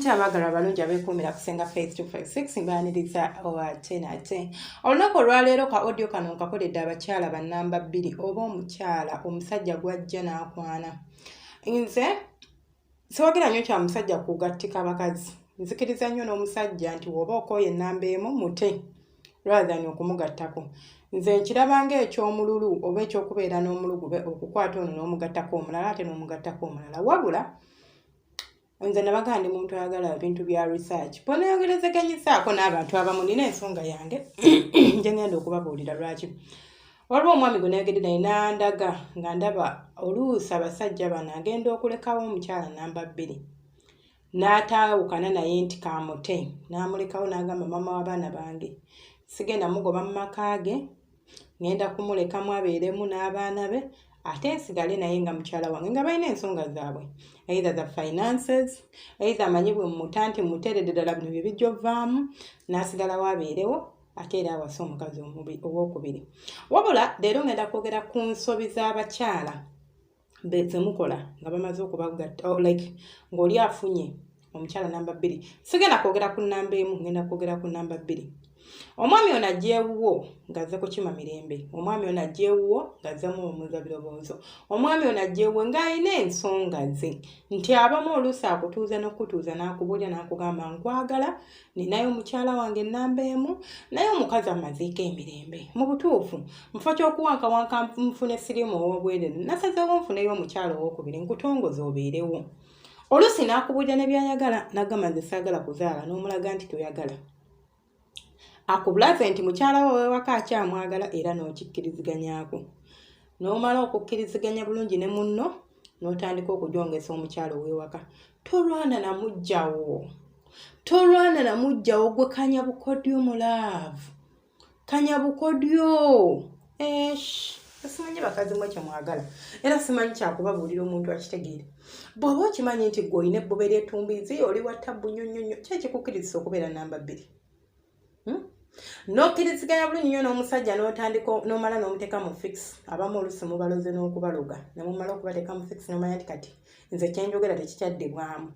Mutya abaagalwa abalungi abeekuumira ku Ssenga Faith 256, mbaaniriza ate nate. Olunaku olwaleero ka audio kano nkakoledde abakyala ba nnamba 2 oba omukyala omusajja gw'ajja n'akwana. Nze siwagira nnyo kya musajja kugattika bakazi. Nzikiriza nnyo n'omusajja nti bw'oba okooye ennamba emu mute rather than okumugattako. Nze nkiraba ng'eky'omululu oba eky'okubeera n'omulugube okukwata ono n'omugattako omulala ate n'omugattako omulala. Wabula nze nabaga ndi muntu ayagala ebintu bya research, bwenayogerezeganyizaako n'abantu abamu nina ensonga yange gye ngenda okubabuulira lwaki. Waliwo omwami gwe nayogedde naye n'andaga nga ndaba oluusi abasajja bano agenda okulekawo omukyala namba 2 n'ataawukana naye nti kamute, n'amulekawo n'agamba, "Maama w'abaana bange sigenda mugoba mu maka ge, ngenda kumulekamu abeeremu n'abaana be ate nsigale naye nga mukyala wange," nga balina ensonga zaabwe, either the finances, either amanyi bwe mmuta nti muteeredde ddala bino bye bijja ovaamu, n'asigalawo abeerewo ate era awase omukazi owokubiri. Wabula leero ngenda kwogera ku nsobi z'abakyala zemukola nga bamaze okubagatta, oh, like ng'oli afunye omukyala namba 2. Sigenda kwogera ku namba 1, ngenda kwogera ku namba 2. Omwami ono ajja ewuwo ng'azze kukima mirembe, omwami ono ajja ewuwo ng'azze muwummuza birowoozo, omwami ono ajja ewuwe ng'alina ensonga ze nti abamu oluusi akutuuza n'okutuuza n'akubuulira n'akugamba, "Nkwagala, ninayo mukyala wange ennamba 1, naye omukazi amaziiko emirembe. Mu butuufu mufo ky'okuwankawanka nfune siriimu ow'obwerere, nasazeewo nfuneyo omukyala owokubiri, nkutongoza obeerewo." Oluusi n'akubuulira ne by'ayagala n'agamba, "Nze saagala kuzaala," n'omulaga nti toyagala. Akubulaze nti mukyala we ow'ewaka akyamwagala era n'okikkiriziganyaako. N'omala okukkiriziganya bulungi ne munno n'otandika okujongesa omukyala ow'ewaka. Tolwana na muggyawo, tolwana na muggyawo. Gwe kanya bukodyo mu love, kanya bukodyo. Esh, simanyi bakazi mwe kyemwagala era simanyi kyakubabuulira omuntu akitegeere. Bw'oba okimanyi nti gwe olina ebbuba ery'ettumbiizi, oli wa tabbu nnyo nnyo nnyo, ki ekikukkirizisa okubeera namba 2? N'okkiriziganya bulungi nnyo n'omusajja n'otandika n'omala n'omuteeka mu fix. Abamu oluusi mubaloze n'okubaloga ne mumala okubateeka mu fix, n'omanya nti kati nze kyenjogera tekikyaddibwamu,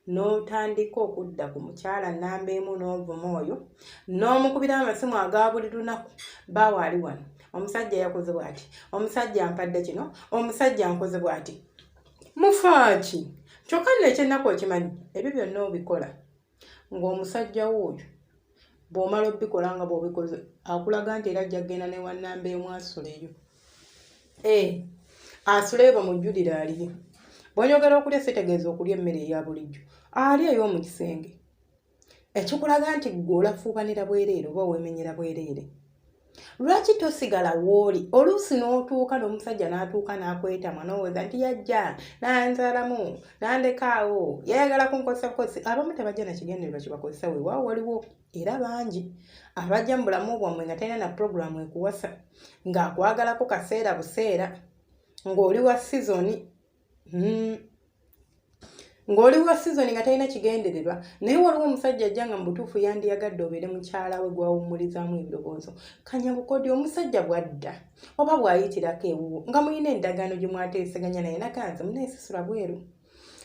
n'otandika okudda ku mukyala namba 1 n'ovuma oyo n'omukubira amasimu aga buli lunaku, "Baawe ali wano, omusajja yakoze bw'ati, omusajja ampadde kino, omusajja ankoze bw'ati." Mufaaki? Kyokka nno ekyennaku okimanyi ebyo byonna obikola ng'omusajja wo oyo bw'omala obikola nga bw'obikoze akulaga nti era ajja kugenda ne wa namba 1 asuleyo, eh, asuleyo bamujjulire aliyo. Bw'onyogera okulya sitegeeza okulya emmere eya bulijjo, ali ey'omu kisenge, ekikulaga nti ggwe olafuubanira bwereere oba weemenyera bwereere. Lwaki tosigala wooli? Oluusi n'otuuka n'omusajja n'atuuka n'akwetamwa n'owooza nti yajja nanzaalamu nandekaawo, yayagala kunkozesa bukozesa. Abamu tebajja na kigendererwa kibakozesa, weewaawo waliwo era bangi abajja mu bulamu bwammwe nga talina na puroguramu ekuwasa, ng'akwagalako kaseera buseera ng'oli wa season, ng'oli wa season nga talina kigendererwa. Naye waliwo omusajja ajja nga mu butuufu yandiyagadde obeere mukyala we gwawummulizaamu ebirowoozo. Kanya bukodyo. Omusajja bwadda oba bw'ayitirako ewuwo nga mulina endagaano gye mwateeseganya naye, nakanze muneesisula bweru,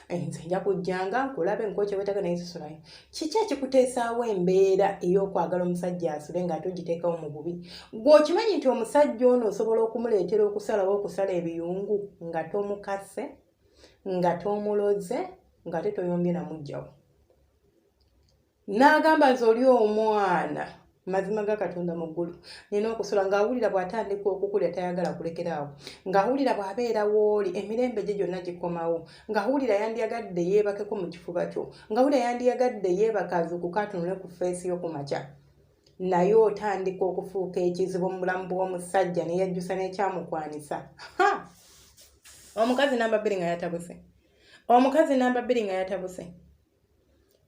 eh, nze nja kujjanga nkulabe nkwekyo wetaaga naye sisulayo. Kiki ekikuteesaawo embeera ey'okwagala omusajja asule ng'ate ogiteekawo mu bubi? Gwe okimanyi nti omusajja ono osobola okumuleetera okusalawo okusala ebiyungu nga tomukase, nga tomuloze, ng'ate toyombye namuggyawo, n'agamba, "Nze oli omwana, mazima ga Katonda mu ggulu nina okusula," ng'awulira bw'atandika okukulya tayagala kulekeraawo, ng'awulira bw'abeera wooli emirembe gye gyonna gikomawo, ng'awulira yandiyagadde yeebakeko mu kifuba kyo, ng'awulira yandiyagadde yeebaka azuukuka atunule ku face yo ku makya. Naye otandika okufuuka ekizibu mu bulamu bw'omusajja ne yajjusa n'ekyamukwanisa. Omukazi namba 2 nga yatabuse, omukazi namba 2 nga yatabuse.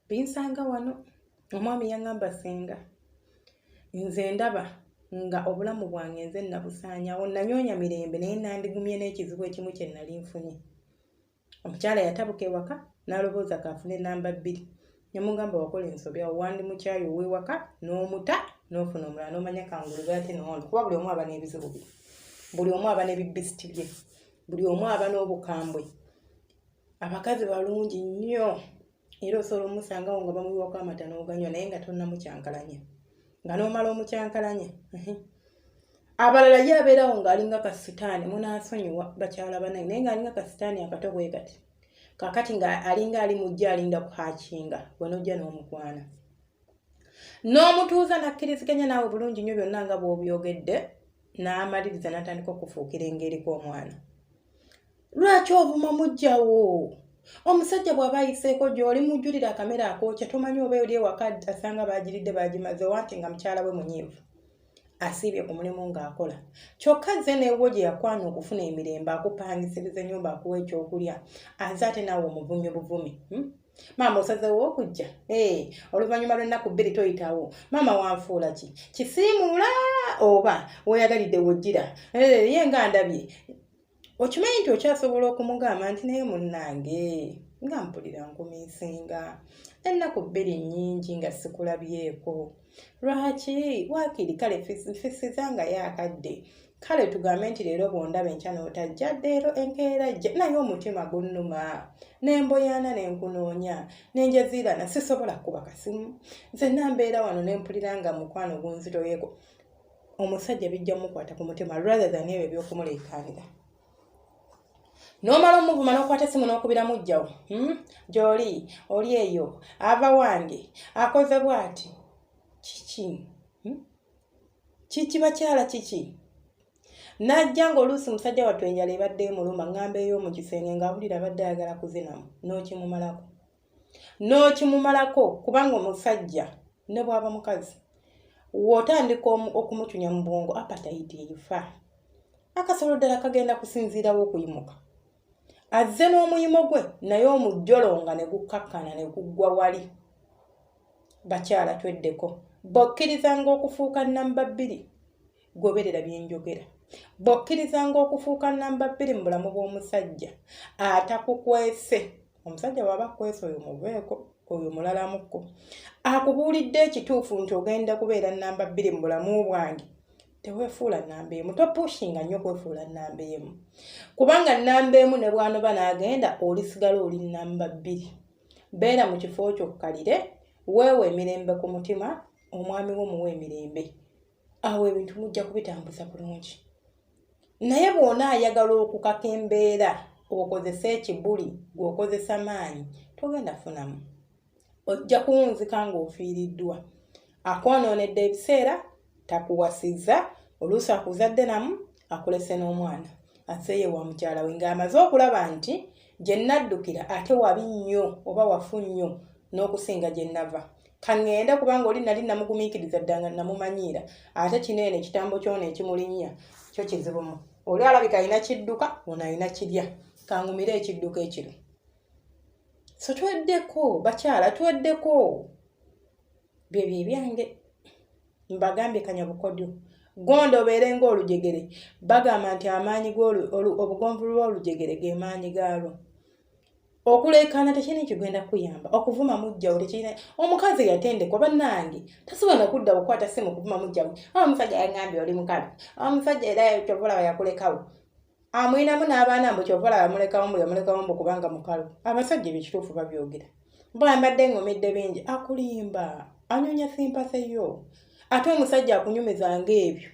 Binsanga wano, omwami yaŋŋamba, "Senga, nze ndaba nga obulamu bwange nze nabusaanyawo, nanyoonya mirembe naye nandigumye n'ekizibu ekimu kye nali nfunye." Omukyala yatabuka ewaka n'alowooza kaafune namba 2. Nemugamba, "Wakola ensobi awo, wandi mukyayi ow'ewaka n'omuta n'ofuna omulala n'omanya kangulube ate noono, kuba buli omu aba n'ebizibu bye, buli omu aba n'ebibisiti bye, buli omu aba n'obukambwe." Abakazi balungi nnyo. Era osobola omusangawo nga bamuyiwako amata n'oganywa, naye nga tonnamukyankalanya, nga n'omala omukyankalanya. Abalala ye abeerawo ng'alinga kasitaani, munaasonyiwa bakyala banange, naye ng'alinga kasitaani akato bwe kati. Kaakati nga alinga ali mujja alinda kuhakinga, gwe n'ojja n'omukwana n'omutuuza n'akkiriziganya naawe bulungi nnyo byonna nga bw'obyogedde, n'amaliriza n'atandika okufuukira eng'eriko omwana. Lwaki ovuma muggyawo? Omusajja bw'aba ayiseeko gy'oli mujjulira akamere akookya, tomanyi oba oli ewaka asanga baagiridde baagimaze, wanti nga mukyala we munyiivu asiibye ku mulimu ng'akola. Kyokka azze n'ewuwo gye yakwana okufuna emirembe, akupangisiriza ennyumba, akuwa ekyokulya, aze ate naawe omuvumye buvumi. Maama osazeewo okujja, oluvannyuma lw'ennaku 2 toyitawo. Maama wanfuula ki? Kisiimuula oba weeyagalidde wojjira? Ye nga ndabye. Okimanyi nti okyasobola okumugamba nti naye munnange nga mpulira nkumiisinga ennaku 2 nnyingi nga sikulabyeko, lwaki waakiri kale nfisiza nga yaakadde, kale tugambe nti leero bw'ondaba enkya n'otajja, leero enkeera jja, naye omutima gunnuma nemboyaana nenkunoonya nenjaziirana, sisobola kukuba kasimu, nzenna mbeera wano nempulira nga mukwano gunzitoyeko. Omusajja bijja mukwata ku mutima rather than ebyo ebyokumuleekaanira. N'omala omuvuma n'okwata essimu n'okubira muggyawo, Gy'oli oli eyo ava wange akoze bw'ati kiki? Kiki bakyala kiki? N'ajja ng'oluusi musajja wattu enjala ebadde emuluma, ŋŋamba ey'omu kisenge ng'awulira abadde ayagala kuzinamu, n'okimumalako. N'okimumalako kubanga omusajja ne bw'aba mukazi w'otandika okumucunya mu bwongo, appetite efa. Akasolo ddala kagenda kusinziirawo okuyimuka. Azze n'omuyimo gwe naye omujjolonga ne gukkakkana ne guggwa wali. Bakyala tweddeko. Bw'okkirizanga okufuuka nnamba 2, goberera bye njogera. Bw'okkirizanga okufuuka nnamba 2 mu bulamu bw'omusajja atakukwese, omusajja bw'aba akwese oyo muveeko, oyo mulalamukko. Akubuulidde ekituufu nti ogenda kubeera nnamba 2 mu bulamu bwange, teweefuula nnamba 1, topushinga nnyo kwefuula nnamba 1, kubanga nnamba 1 ne bw'anoba n'agenda olisigala oli nnamba 2. Beera mu kifo kyo okkalire, weewe emirembe ku mutima, omwami wo muwe emirembe, awo ebintu mujja kubitambuza bulungi. Naye bw'onaayagala okukaka embeera okozese ekibuli, gw'okozesa maanyi, togenda kufunamu, ojja kuwunzika ng'ofiiriddwa. Akwonoonedde ebiseera, takuwasizza, oluusi akuzadde namu, akulese n'omwana, azeeyo wa mukyala we ng'amaze okulaba nti gye nnaddukira ate wabi nnyo oba wafu nnyo n'okusinga gye nnava. Kaŋŋende kubanga oli nali namugumiikiriza dda nga namumanyiira, ate kino eno ekitambo kyona ekimulinnya kyo kizibumu. Oli alabika alina kidduka, ono alina kirya, kangumire ekidduka ekiro. So tweddeko bakyala, tweddeko. Byebyo ebyange mbagambye kanya bukodyo, gonda obeere ng'olujegere. Bagamba nti amaanyi obugonvu lw'olujegere ge maanyi gaalwo. Okuleekaana tekirina kigenda kuyamba, okuvuma muggyawo tekirina. Omukazi yatendekwa bannange tasobola na kudda kukwata ssimu kuvuma muggyawo. Omusajja yangambye oli mukalu, omusajja era kyova olaba yakulekawo, amwinamu n'abaana mbu kyova olaba mulekawo, mbu yamulekawo mbu kubanga mukalu. Abasajja ebyo kituufu babyogera, mbw mbadde ngumidde bingi, akulimba, anyonya sympathy yo. Ate omusajja akunyumiza ng'ebyo,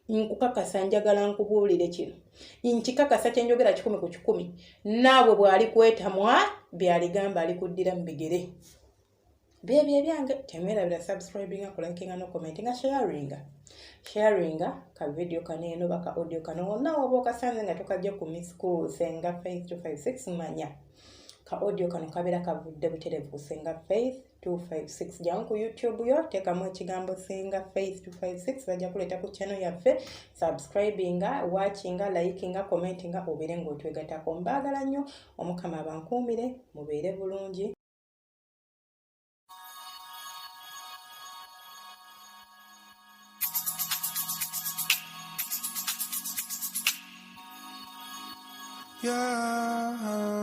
nkukakasa, njagala nkubuulire kino, nkikakasa kye njogera 100 ku 100, naawe bw'ali kwetamwa by'aligamba alikuddira mu bigere. Byebyo ebyange, temwerabira subscribinga, kulikinga no commentinga, sharinga, sharinga ka video kano eno baka audio kano wonna woba okasanze nga tokajja ku Miss Cool Senga Faith 256, manya ka audio kano kabeera kavudde butereevu ku Senga Faith 256. Jangu ku YouTube yo, teekamu ekigambo Senga Faith 256, bajja kuleeta ku channel yaffe. Subscribinga, watchinga, likinga, commentinga, obeere ng'otwegattako. Mbaagala nnyo, Omukama abankuumire, mubeere bulungi. Yeah.